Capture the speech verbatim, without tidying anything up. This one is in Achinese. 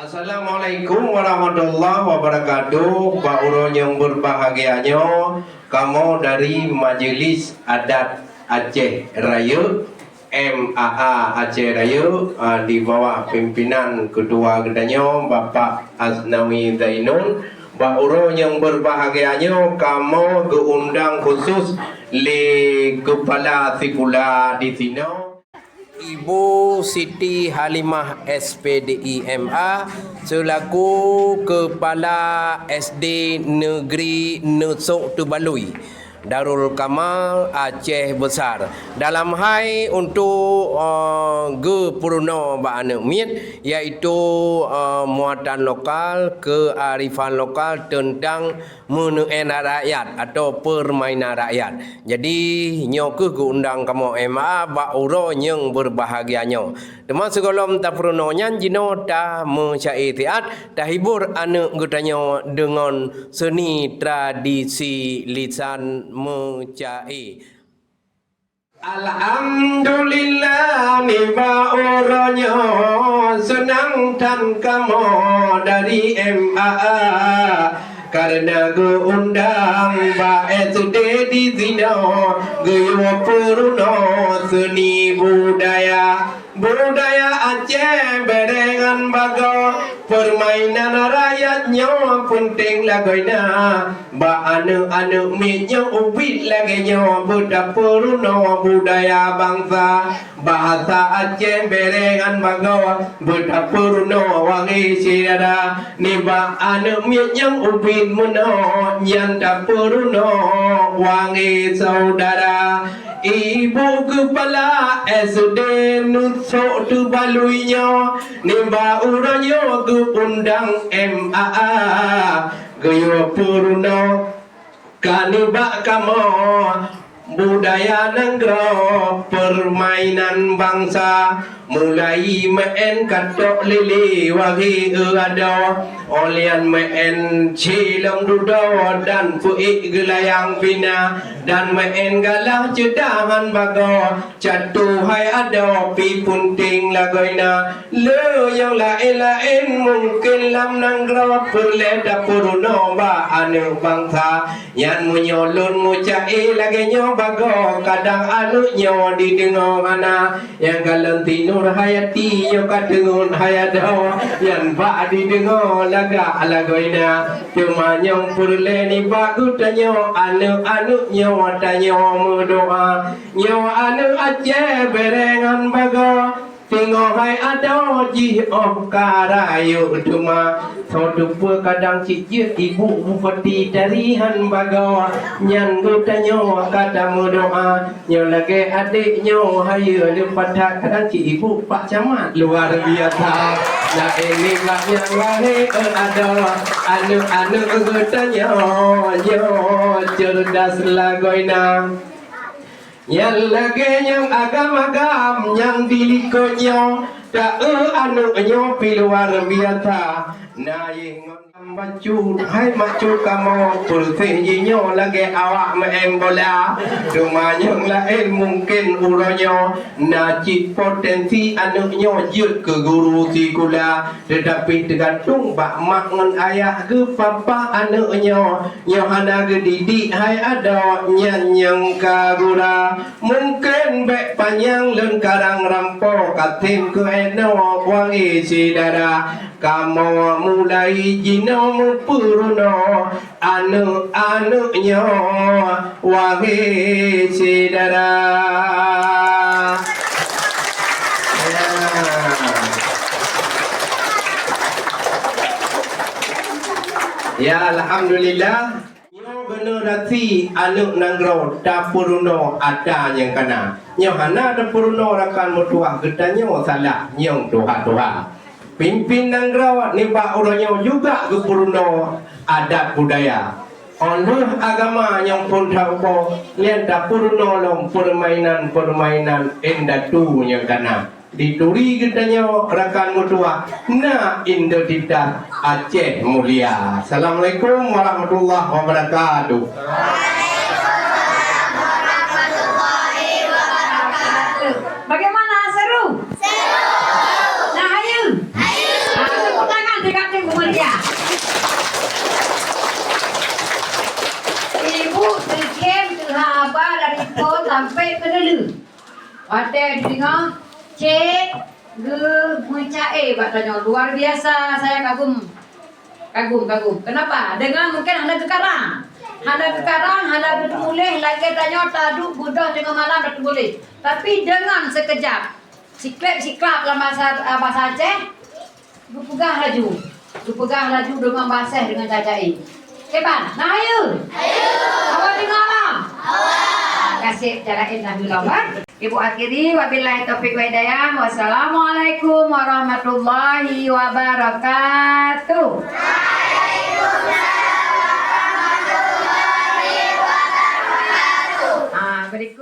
Assalamualaikum warahmatullahi wabarakatuh. Bak uroe nyang berbahagia nyoe, kamoe dari Majelis Adat Aceh Rayeuk, M A A Aceh Rayeuk, ah, di bawah pimpinan ketua geutanyoe, Bapak Asnawi Zainun. Bak uroe nyang berbahagia nyoe, kamoe geuundang khusus lé kepala sikula di sinoe. Ibu Siti Halimah S P D I M A selaku Kepala S D Negeri Neusok Teubalui, Darul Kamal Aceh Besar, dalam hai untuk, eh, geupeurunoe bak aneuk miet, yaitu, eh, muatan lokal, kearifan lokal tentang meuneu'en rakyat atau permainan rakyat. Jadi, nyoe kheueh geuundang kamoe M A A bak uroe nyang berbahagia nyoe. Teuma sigohlom tapeurunoe nyan jinoe tameuca'e siat, tahibur aneuk geutanyoe deungon seuni tradisi lisan meuca'e. Alhamdulillah, nibak uroe nyoe seunang that kamoe dari M A A, kareuna geuundang bak S D di sinoe geuyue peurunoe seuni budaya. Budaya Aceh bereng ngon bagoe, permainan rakyat nyoe peunteng lagoina. Bak aneuk-aneuk miet nyoe ubit lagée nyoe beutapeurunoe budaya bansa. Bahasa Aceh bereng ngon bagoe beutapeurunoe wahé syedara. Nibak aneuk miet nyang ubit meunoe nyan tapeurunoe wahé syedara. Ibu Kepala S D Neusok Teubalui nyoe, nibak uroe nyoe geuundang M A A geuyue peurunoe ka nibak kamoe budaya nanggroe, permainan bansa. Mulai meu'en katok lilée wahé adoe, óh lheueh nyan meu'en cilong dudoe dan peuék geulayang pina, dan meu'en galah ceudahan bagoe, catu hai adoe pih peunteng lagoina. Le nyang laén-laén mungken lam nanggroe peureulée tapeurunoe bak aneuk bansa. Nyan meunyoe lôn meuca'e lagée nyoe bagoe, kadang aneuk nyoe dideungoe hana. Nyang kalon Ti Nurhayati nyoe ka teungeut hai adoe, nyan bak dideungoe lagak lagoina. Teuma nyang peureulée nibak geutanyoe aneuk-aneuk nyoe tanyoe meudoa. Nyoe aneuk Aceh bereng ngon bagoe, teungoh hai adoe jih óh ka rayeuk teuma. Soe teupeu kadang cit jeuet ibu bupati tarihan bagoe, nyan geutanyoe ka tameudoa. Nyoe lagée adék nyoe hayeue leupat that, kadang cit ibu pak camat luar biasa. Laén nibak nyan wahé adoe, aneuk-aneuk geutanyoe nyoe cerdas lagoina. Nyang lagée nyang agam-agam nyang di likot nyoe, ta-eu aneuk nyoe pih luar biasa. Na yeh ngon bacut, hai macut kamoe, peureuseh jih nyoe lagée awak meu'en bola. Teuma nyang laén mungken uroe nyoe na cit potensi aneuk nyoe jeuet keu guru sikula, teutapi teugantung bak mak ngon ayah geupapah aneuk nyoe. Nyoe hana geudidik hai adoe nyan nyang ka gura. Mungken bék panyang lôn karang rampo ka tem keu inoe wahé syedara. Kamoe mulai jinoe meupeurunoe aneuk-aneuk nyoe wahé syedara. Ya. Ya, alhamdulillah. Nyoe generasi aneuk nanggroe tapeurunoe ata nyang kana. Nyoe hana tapeurunoe rakan meutuah geutanyoe salah nyang tuha-tuha. Pimpin nanggroe nibak uroe nyoe juga geupeurunoe adat budaya. Óh lheueh agama nyang phon that upo, nyan tapeurunoe lom peurmainan-peurmainan indatu nyang kana. Di turi geutanyoe rakan meutuah na identitas Aceh mulia. Assalamualaikum warahmatullahi wabarakatuh. Bagaimana, seru? Seru. Nah, hayeue? Hayeue. Ah, tepuk tangan Watèe deungoe cek geumeucae bak tanyoe, luar biasa, saya kagum. Kagum, kagum. Kenapa? Deungon mungkin hana geukarang. Hana geukarang, hana geuteumuléh, lagèe tanyoe taduek beudoh teungoh malam tateumuléh. Tapi deungon sikeujap, siklab-siklab lam bahasa, ah, bahasa Aceh, geupeugah laju. Geupeugah laju deungon baseh deungon cacae. Kiban, na hayeue? Hayeue. Awak deungoe lah? Awak. Kaseb cara laén na hayeue lah, bah. Ibu akhiri, wabillahi taufiq wa hidayah. Wassalamualaikum warahmatullahi wabarakatuh. Ah, berikut.